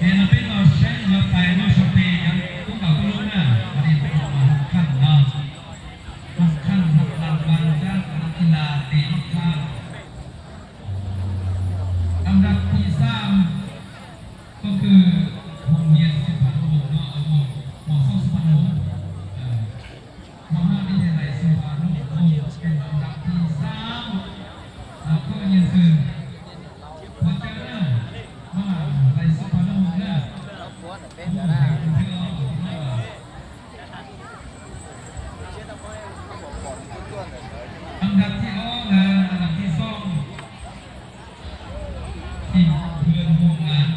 ເປັນວ່າເຊັນວ່າໄປເນາະ ສະເປນ ຍັງ ພວກເຂົາກໍລົງໜ້າ ອັນນີ້ເປັນວ່າຮັບຂັນເນາະ ຮັບຂັນ ຮັບລາງວັນຈາກນັກກິລາຕີລູກຄ້າ ອັນດັບທີສາມ ກໍຄືໂຮງຮຽນສຸພານຸວົງເນາະ ເອີ ມ ມ ສ ສຸພານຸວົງ ເອີ ມະຫາວິທະຍາໄລສຸພານຸວົງ ເປັນອັນດັບທີສາມ ແລ້ວກໍຮຽນເຊີນ ມາຈາກມະຫາວິທະຍາໄລສຸພານຸວົງເດີ ອັນດັບທີອອກ ແລະ ອັນດັບທີສອງ ທີມເພື່ອນຮ່ວມງານ